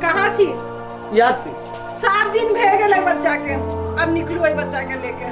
कहाँ छी याद छी। 7 दिन भए गेलै बच्चा के। अब निकलू एहि बच्चा के लेके।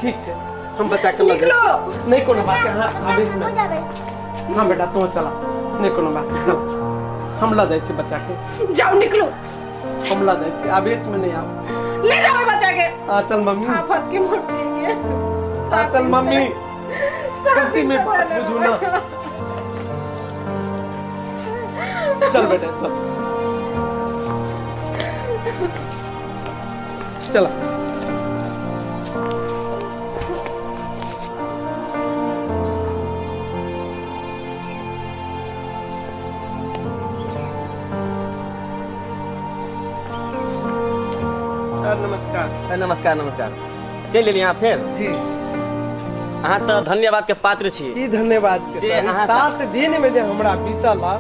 ठीक छै, हम बच्चा के लऽ निकलो। जाएब। नहीं, कोनो बात है। हाँ, आवेश में। हाँ बेटा, तू चला। नहीं कोनो बात है, चल, हम लऽ जाइ छी बच्चा के। जाओ, निकलो। हम लऽ जाइ छी, आवेश में नहीं आउ। ले जाओ एहि बच्चा के। आ चल मम्मी। आफत के मोटरी के। आ चल मम्मी, गलती में बात बुझू ना। चल बेटा, चल चला। सर, नमस्कार। नमस्कार, नमस्कार। चलि एलियै अहाँ फेर? जी। अहाँ तऽ धन्यवाद के पात्र छी। की धन्यवाद के जे सर, ई अहाँ 7 दिन में जे हमरा बीतल ह,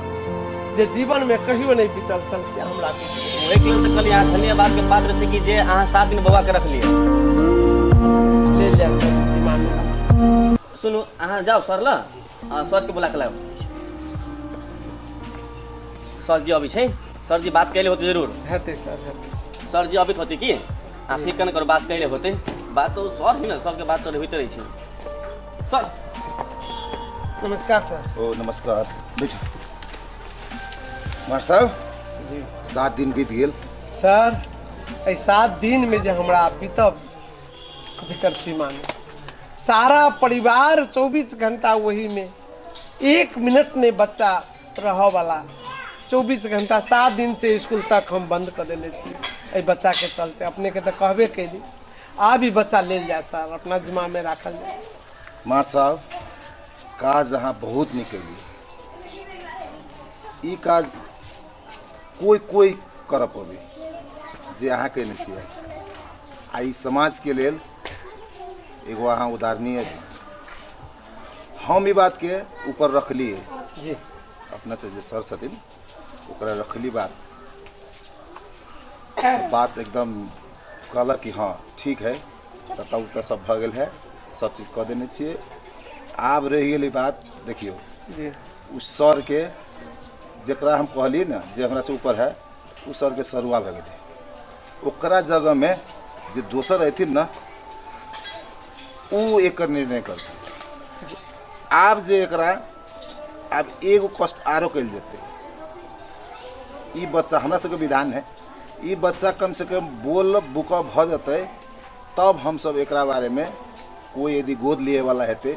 जे जीवन में कहियो नहीं बीतल छल, से हमरा बीतल। ओहिके लेल तऽ कहलियै अहाँ धन्यवाद के पात्र छी कि जे अहाँ 7 दिन बौआ के रखलियै। ले लिया सर, दिमाग में। सुनू, अहाँ जाउ सर ल आ सर के बुला के लाउ। सर जी अबै छै। सर जी बात कैले होते जरूर। हेतै सर, हेतै। सर जी अबैत होते की? अहाँ फिकर नहि करू, बात कैले होते। बात तऽ सर ही ने, सबके बात तऽ होइते रहै छै सर। नमस्कार सर। ओ नमस्कार, बैठू मास्टर साहब। जी। 7 दिन बीत गेल। सर, एहि 7 दिन में जे हमरा बीतब, जेकर सीमा नहीं। सारा परिवार 24 घंटा वही में, एक मिनट नहीं बच्चा रह वाला। 24 घंटा, 7 दिन से स्कूल तक हम बंद कर देने छी एहि बच्चा के चलते। अपने के तऽ कहबे कैली। आब ई बच्चा लेल जाय सर, अपना जिम्मा में राखल जाय। मास्टर साहब, काज अहाँ बहुत नीक केलियै। ई काज कोइ कोइ करऽ पबै जे अहाँ केने छियै आ ई समाजके लेल एगो अहाँ उदाहरणीय। हम ई बातके ऊपर रखलियै अपना से जे सर छथिन, ओकरा रखली बात, तऽ बात एकदम कहलक कि हँ, ठीक है। तऽ तब तऽ सब भऽ गेल है, सब चीज कऽ देने छियै। आब रहि गेलै बात, देखियौ, उ सरके जकरा हम कहलियै ने, जे हमरा से ऊपर है, उ सरके सरुआ भऽ गेलै। ओकरा जगहमे जे दोसर अयथिन ने, उ एकर निर्णय करतै। आब जे एकरा आब एगो कष्ट आरो कयल जेतै। ई बच्चा, हमरा सबके विधान है, ई बच्चा कम से कम बोल बुकऽ भऽ जेतै, तब हमसब एकरा बारेमे कोइ यदि गोद लिए वाला हेतै,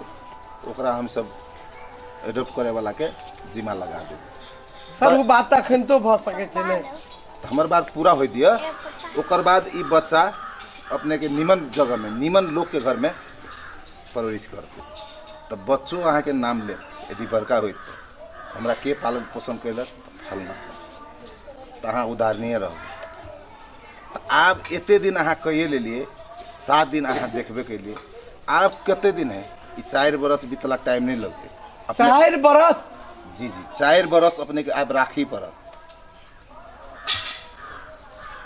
ओकरा हमसब एडॉप्ट करे वाला के जिम्मा लगा देबै। सर, ओ बात तऽ अखन तो भऽ सकै छै ने? तऽ हमर बात पूरा होइ दिअ। ओकर बाद ई बच्चा अपनेके निमन जगहमे, निमन लोकके घरमे परवरिश करतै, तऽ बच्चो अहाँके नाम लेत यदि बड़का होइत तऽ, हमरा के पालन पोषण कयलक फलना। तऽ अहाँ उदाहरणीय रहबै। तऽ आब एते दिन अहाँ कहिए लेलियै, 7 दिन अहाँ देखबे केलियै, आब कते दिन है? ई 4 बरस बीतला टाइम नहि लगतै अपने। 4 बरस? जी, 4 बरस अपनेके आब राखी पड़त।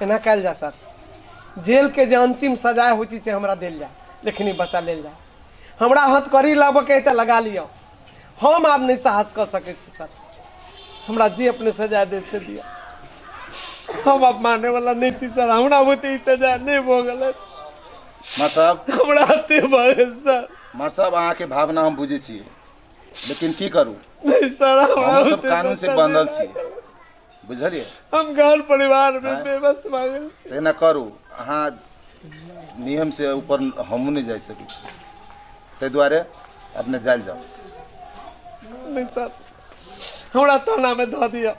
एना कयल जाय सर, जेल के जे अंतिम सजाय होइ छै से हमरा देल जाय, लेकिन ई बच्चा लेल जाय। हमरा हथकड़ी लगबऽ के तऽ लगा लिअ, हम आब नहि साहस कऽ सकै छी सर। हमरा जे अपने सजाय देब से दिअ, हम आब माने वाला नहि छी सर। हमरा बुते ई सजाय नहि भऽ गेलै। मास्टर साहब। हमरा एते भऽ गेल सर। मास्टर साहब, अहाँके भावना हम बुझै छियै, लेकिन की करू? नहीं सर, हमरा हमहूँ सब बुते कानून से बच्चा बांधल नहि। छी, बुझलियै? हम घर परिवार में आँय? बेबस भऽ गेल छी। तऽ एना करू अहाँ, नियम से ऊपर हमहूँ नहि जाइ सकै छी, ताहि दुआरे अपने जायल जाउ। नहीं सर, हमरा थाना में धऽ दिअ।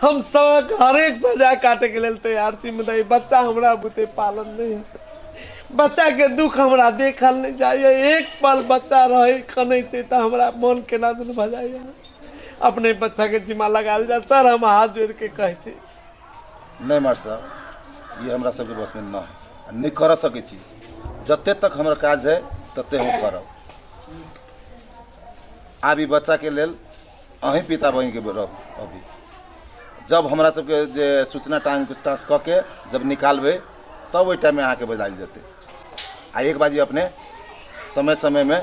हम सब हरेक सजा काटे के लेल तैयार छी, मुदा ई बच्चा हमरा बुते पालन नहीं हेतै। बच्चा के दुख हमरा देखल नहीं जाइए। एक पल बच्चा रहे कनै छै तऽ हमरा मन केना दिन भऽ जाइए। अपने बच्चा के जिम्मा लगायल जाय सर, हम हाथ जोड़ के कहै छी। नहि मास्टर साहब, ई हमरा सबके बसमे न है आ नहि करऽ सकै छी। जते तक हमर काज है, तते हम करब। आब ई बच्चाके लेल अहीं पिता बनिके रहू अभी। जब हमरा सबके जे सूचना टांग टास कऽ के जब निकालबै, तब ओहि टाइममे अहाँके बजायल जेतै। आ एक बाजी अपने समय समयमे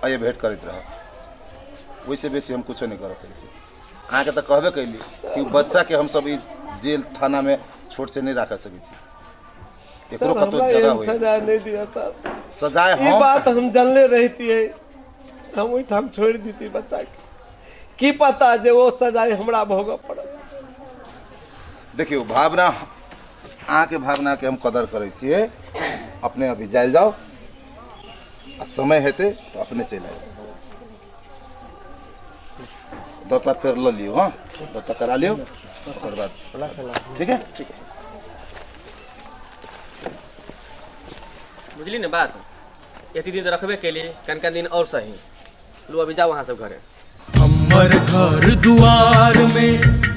आइए भेंट करैत रहब। ओहिसँ बेसी हम कुछो नहि कर सकै छी। अहाँके तऽ कहबे कैली कि बच्चाके हमसब ई जेल थानामे छोट से नहि राख सकै छी। एकरो सर कतौ हमरा जगह एहन होई सजा नहीं दिया सर। सजाए ई हम बात हम जानले रहती हम ओहिठाम छोड़ देती बच्चा के। की पता जे ओ सजाए हमरा भोगऽ पड़त। देखियौ भावना, अहाँके भावनाके हम कदर करै छियै। अपने अभी जायल जाउ आ समय हेतै तऽ अपने चलि आयब। दत्ता फेर लऽ लियौ। हँ, दत्ता करा लियौ, ओकर बाद ठीक है। बुझली ने बात? एते दिन तऽ रखबे केली, कनका दिन और सही लू। अभी जाओ अहाँ सब घरे। हमर घर दुआर में,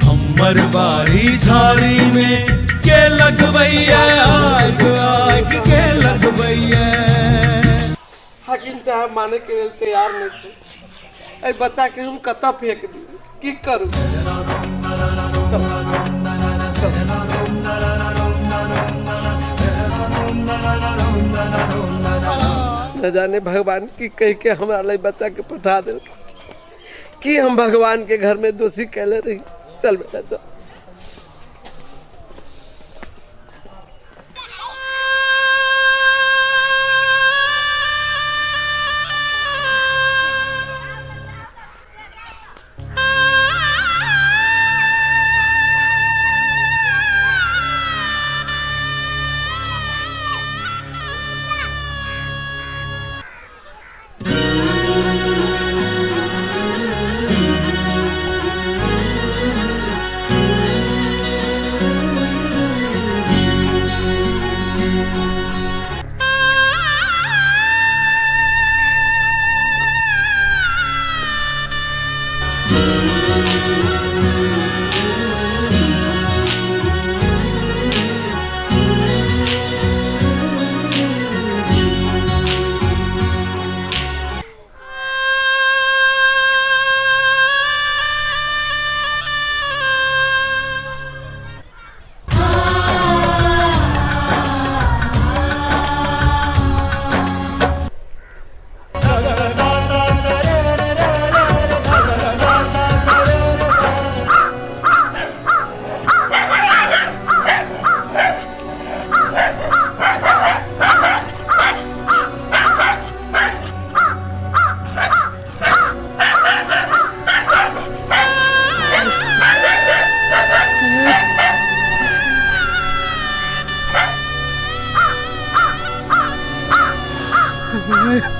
हमर बारी झाड़ी में के लगबैया आग, आग के लगबैया? हाकिम साहब माने के लेल तैयार नहीं छै। एहि बच्चा के हम कतऽ फेंक दी? की करू? न जाने भगवान की कह के हमरा लिए बच्चा के पठा दिल। की हम भगवान के घर में दोषी कैले रही? चल बेटा चल।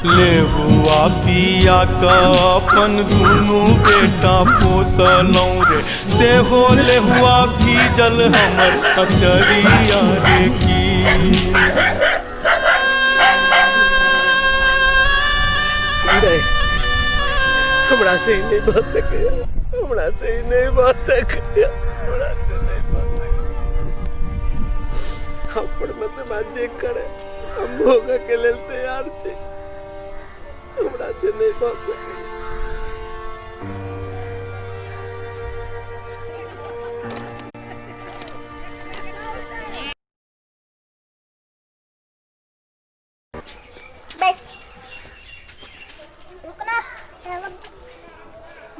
लेहुआ पिया क अपन दुनू बेटा पोसलहुँ रे, सेहो लेहुआ भीजल हमर अचरिया रे की। नहीं, हमरा से ही नहीं बच सके, हमरा से ही नहीं बच सके, हमरा से नहीं बच सके। हम परमात्मा जे करे हम भोग के लेल तैयार छी। हमरा से नहीं बच सके। बस रुकना, बस बस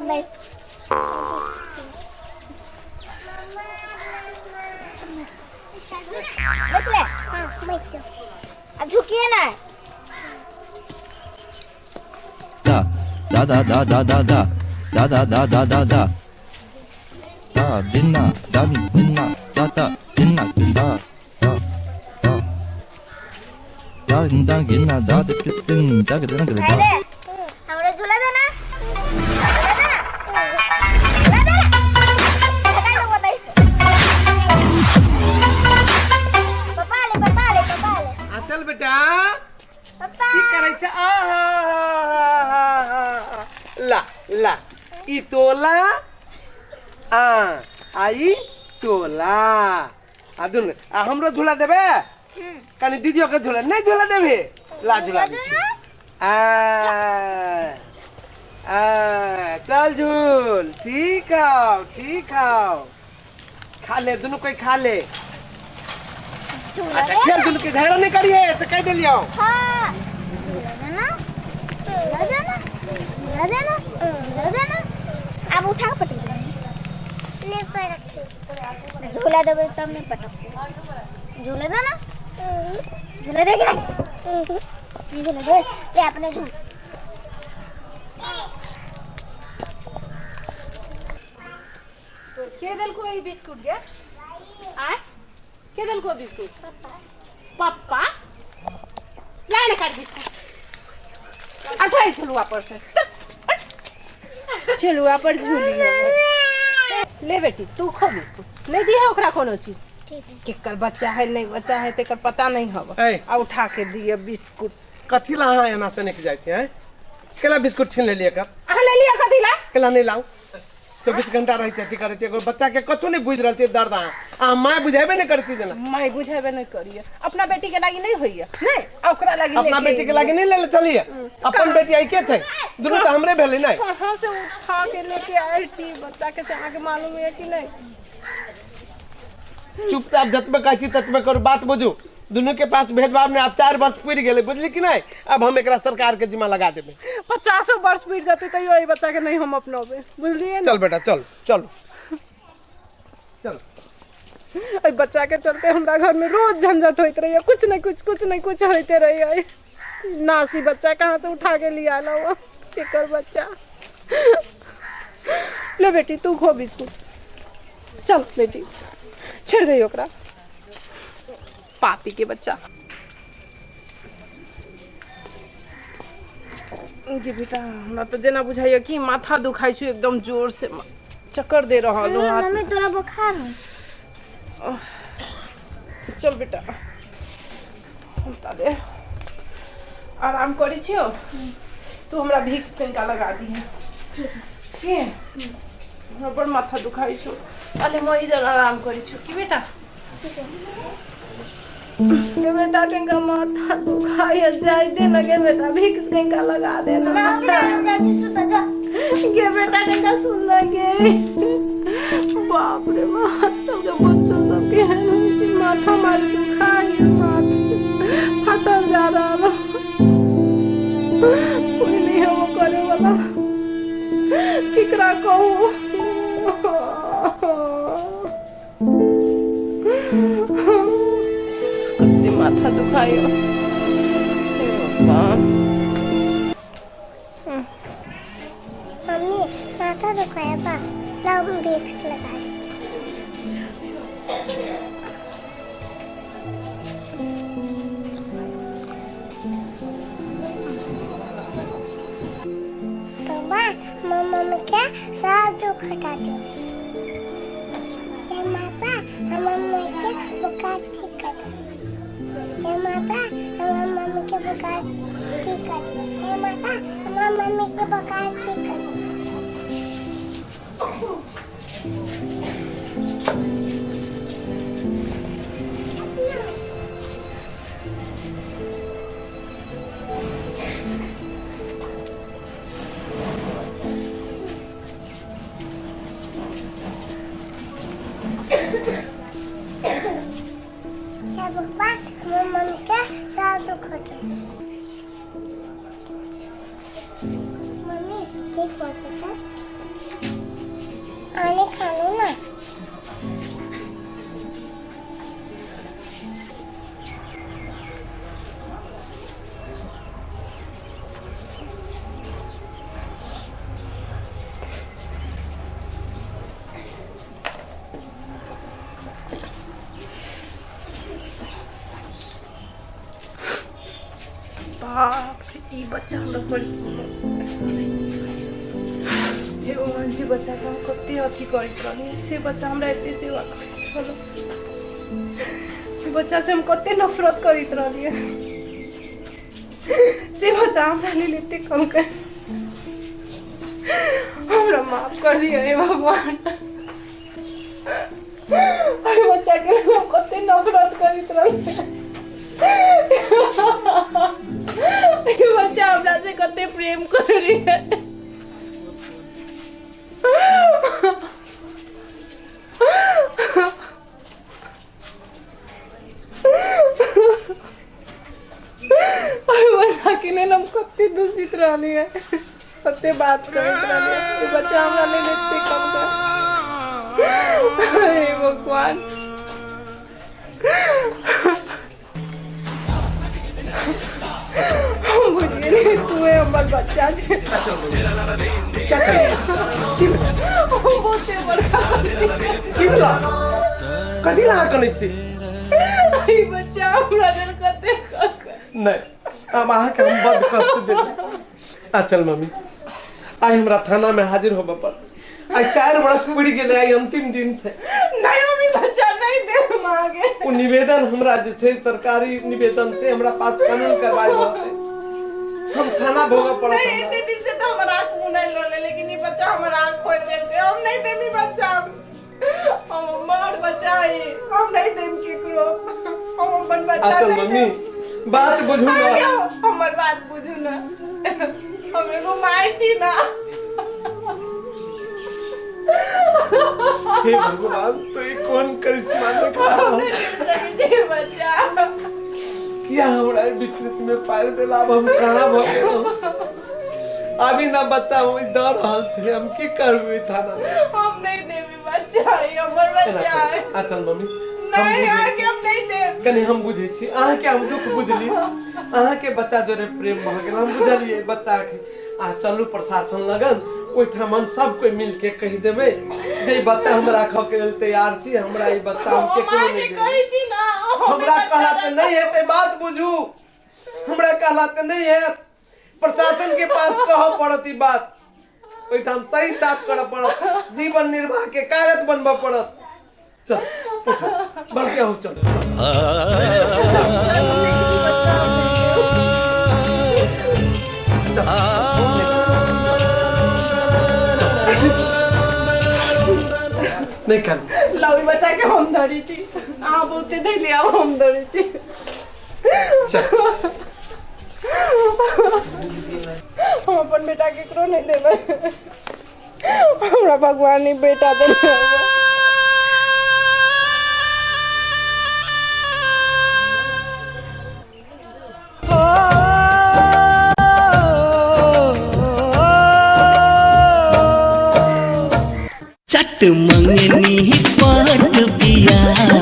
ले। हाँ बस, अब झुकिए ना। Da da da da da da da da da da da da da da dinna da dinna da da dinna da da da da da ginna da da din da da da da। अरे हमरा झूला देना, झूला देना, झूला देना। हटा दो बताइए से। पापा ले, पापा ले, पापा ले। आ चल बेटा। पापा की करै छै? आहा, ला ला, ई तोला आ आ ई तोला आ दुनू आ हमरो झूला देबे। कनी दीदियो के झूला नहीं झूला देबे? ला झूला दै छी। आ आ चल झूल। ठीक हौ, ठीक हौ, खा ले दुनू कोई, खा ले। झूला अच्छा दे। खेल दुनू के, झगड़ा नहीं करिए से कह देलियो। हाँ झूला देना। झूला देना, झूला देना, झूला देना। अब उठा के पटक दे। नहीं पटक, झूला देबे तब नहीं पटक। झूला देना, झूला दे कि नहीं? नहीं झूला दे, ले अपने झूल। के देलको ई बिस्कुट गे? आय, के देलको बिस्कुट? पप्पा। लाइ ने काट बिस्कुट। अठाई झुलुआ पर से। झुलुआ पर झूली। ले बेटी, तू खो बिस्कुट। नहीं दिया ओकरा कोनो चीज। केकर बच्चा है नहीं बच्चा है तेकर पता नहीं हब। आ उठा के दिए बिस्कुट। कथी ला अहाँ एना से निक जाइ छी हैं? केला बिस्कुट छीन लेलियै एकर? अहाँ ले लिअ कथी ला? केला नहीं लाउ? 24 घंटा रहै छै अथी करै छै, एगो बच्चा के कतौ नहि बुझि रहल छै दर्द। अहाँ अहाँ माय बुझेबे नहि करै छी जेना। माय बुझेबे नहि करिए, अपना बेटी के लागी नहीं होइए नहीं, आ ओकरा लागी अपना लेके बेटी के लागी नहीं लेले चलिए। अपन बेटी आई के छै, दुनू तऽ हमरे भेलै नहि। कहाँ से उठा के लेके आयल छी बच्चा के, से अहाँके मालूम है कि नहीं? चुपचाप जतबे कहै छी ततबे करू, बात बुझू। दुनू के पास भेदभाव नहीं। आब 4 वर्ष पुरि गेलै, बुझली कि नहीं? अब हम एकरा सरकार के जिम्मा लगा देबै। 50 वर्ष पुरि जेतै तैयो एहि बच्चा के नहीं हम अपनौबै, बुझलियै ने? चल बेटा, चल चल चल। एहि बच्चा के चलते हमरा घर में रोज झंझट होइत रहैया, कुछ नहीं कुछ, कुछ नहीं कुछ होते रहैया। नासी बच्चा कहाँ से उठा के लिया आला हुआ केकर बच्चा। ले बेटी, तू खो बिस्कुट। चल बेटी, छोड़ दे ओकरा, पापी के बच्चा। गे बेटा, हमरा तऽ जेना बुझाइया कि माथा दुखाइ छै एकदम जोर से, चक्कर दे रहल हो हाथ। मम्मी, तोरा बुखार हो। चल बेटा, हम ताले आराम करै छियौ, तू हमरा भिक्स कनिका लगा दिहे के, हमरा बड़ माथा दुखाइ छौ। अले हम एहि जगह आराम करै छियौ की बेटा? गे बेटा, कनिका माथा दुखाइ जाय दे ना गे बेटा, भिक्स कनिका लगा दे ना माथा। गे बेटा, कनिका सुन ना गे। बाप रे माँ, आजकल के बच्चा सब के है ना, माथा मारे दुखाइ, माथ से फटल जा रहा है। कोई नहीं है वो करे वाला, केकरा कहू? कते माथा दुखाइयो, हे भगवान। मम्मी, माथा दुखाया बा, लाओ विक्स लगा दे। पापा, मम्मी के सब दुख हटा दो। ये माता, हम मम्मी के बुखार ठीक कर दो। ये माता, हम मम्मी के बुखार ठीक कर दो। ये माता, हम मम्मी के बुखार ठीक कर दो। हे भगवान, हम मम्मी के सब दुख हटा। मम्मी ठीक हो सकता आने खा लो ना। बाप रे, ई बच्चा हमरा बड़, हे भगवान जी, बच्चा के हम कते अथी करैत रहली, से बच्चा हमरा एते सेवा करैत रहल। ई बच्चा से हम कते नफरत करैत रहलियै, से बच्चा हमरा लेल एते कलकै। हमरा माफ कर दिअ हे भगवान। एहि बच्चा के लेल हम कते नफरत करैत रहलियै, ई बच्चा हमरा से कते प्रेम करैए। ओहि बच्चा के लेल हम कते दूषित रहलियै, कते बात करैत रहलियै। ई बच्चा हमरा लेल एते कम दे। हे भगवान, हम बुझि गेलियै तूहे हमर बच्चा छै। हम बहुते बड़का की भेला? कथी लए अहाँ कनै छी? ई बच्चा हमरा लेल कते कष्ट। नहि, आब अहाँके हम बड्ड कष्ट देलियै। आ चल मम्मी, आइ हमरा थाना में हाजिर होबऽ पड़त। आइ 4 बरस पुरि गेलै, आइ अंतिम दिन छै। नहीं मम्मी, बच्चा नहीं दे मांगे। ओ निवेदन हमरा जे छै सरकारी निवेदन छै, हमरा पास कानून कार्रवाई होतै, हम थाना भोगऽ पड़त नहीं हमरा। इतने दिन से तो हमारा आँख मुँह नहीं लोले, लेकिन ये बच्चा हमारा आँख खोल देते। हम नहीं देमी बच्चा, हम मार बच्चा है, हम नहीं देम केकरो, हम अपन बच्चा आ चल नहीं मम्मी, देम। बात बुझू ना। आगे हमर बात बुझू ना, हम एगो माय छी ना। हे भगवान, तो ई कोन करिश्मा देखा हम रहल नहीं दे सकै छी बच्चा। किया हमरा ई विचलित में पारि देला? आब हम कहाँ भऽ गेलहुँ? अभी ना बच्चा हम दऽ रहल छै, हम की करबै थाना में? हम नहीं देवी बच्चा, ई हमर एना बच्चा है। करू। आ चल मम्मी, हम नहीं बुझै आगे हम नहीं देब। कनि हम बुझै छी अहाँके, हम दुख बुझली। अहाँके बच्चा जोरे प्रेम भऽ गेल, हम बुझलियै बच्चाके। आ चलू प्रशासन लगन, ओहिठाम हम सब कोइ मिलके कहि देबै जे ई बच्चा हम राखऽ के लेल तैयार छी, हमरा ई बच्चा हम हम केकरो अहाँके नहि देबै। कहै छी ना, हम हमरा कहला तऽ नहि हेतै, बात बुझू, हमरा कहला तऽ नहि हैत, प्रशासन के पास कहऽ पड़त ई बात। ओहिठाम सही साफ करऽ पड़त, जीवन निर्वाह के कागज बनबऽ पड़त। चल उठो, बढ़ के आओ, चल चल। नहीं कर लाउ ई बच्चा के हम धरै छी, अहाँ बहुते धैली, आब हम धरै छी। चल। हम अपन बेटा केकरो नहीं देबै, हमरा भगवान ही बेटा देने। चट मंगनी पट बिया।